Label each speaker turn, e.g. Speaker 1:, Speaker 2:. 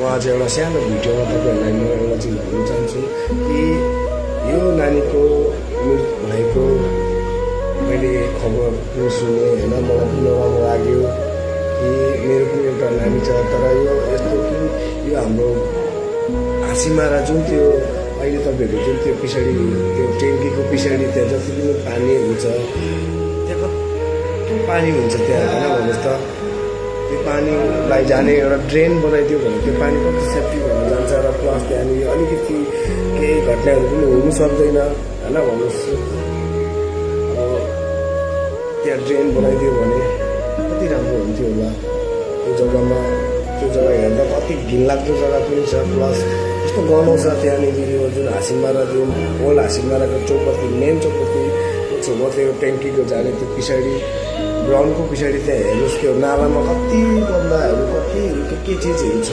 Speaker 1: आज एउटा सानो भिडियोमा तपाईँहरूलाई म एउटा चिज भन्न चाहन्छु कि यो नानीको मृत्यु भएको मैले खबर सुने होइन, मलाई पनि राम्रो लाग्यो कि मेरो पनि एउटा नानी छ। तर यो यस्तो कि यो हाम्रो हाँसीमारा जुन त्यो अहिले तपाईँहरू जुन त्यो पछाडि त्यो ट्याङ्कीको पछाडि त्यहाँ जति पनि पानीहरू छ, त्यहाँ कति पानी हुन्छ त्यहाँ होइन भन्नुहोस् त। त्यो पानीलाई जाने एउटा ड्रेन बनाइदियो भने त्यो पानी कति सेफ्टी भएर जान्छ र प्लस त्यहाँनिर अलिकति केही घटनाहरू पनि हुनु सक्दैन होइन भन्नुहोस्। अब त्यहाँ ड्रेन बनाइदियो भने कति राम्रो हुन्थ्यो होला। त्यो जग्गामा त्यो जग्गा हेर्दा कति घिनलाग्दो जग्गा पनि छ। प्लस कस्तो गनाउँछ त्यहाँनिर यो जुन हाँसीमारा जुन ओल्ड हाँसीमाराको चौपत्ती मेन चौपत्ती छेउमा त्यो ट्याङ्कीको जाने त्यो पछाडि ग्राउन्डको पछाडि त्यहाँ हेर्नुहोस् त्यो नालामा कति गन्दाहरू कति के चिजहरू छ।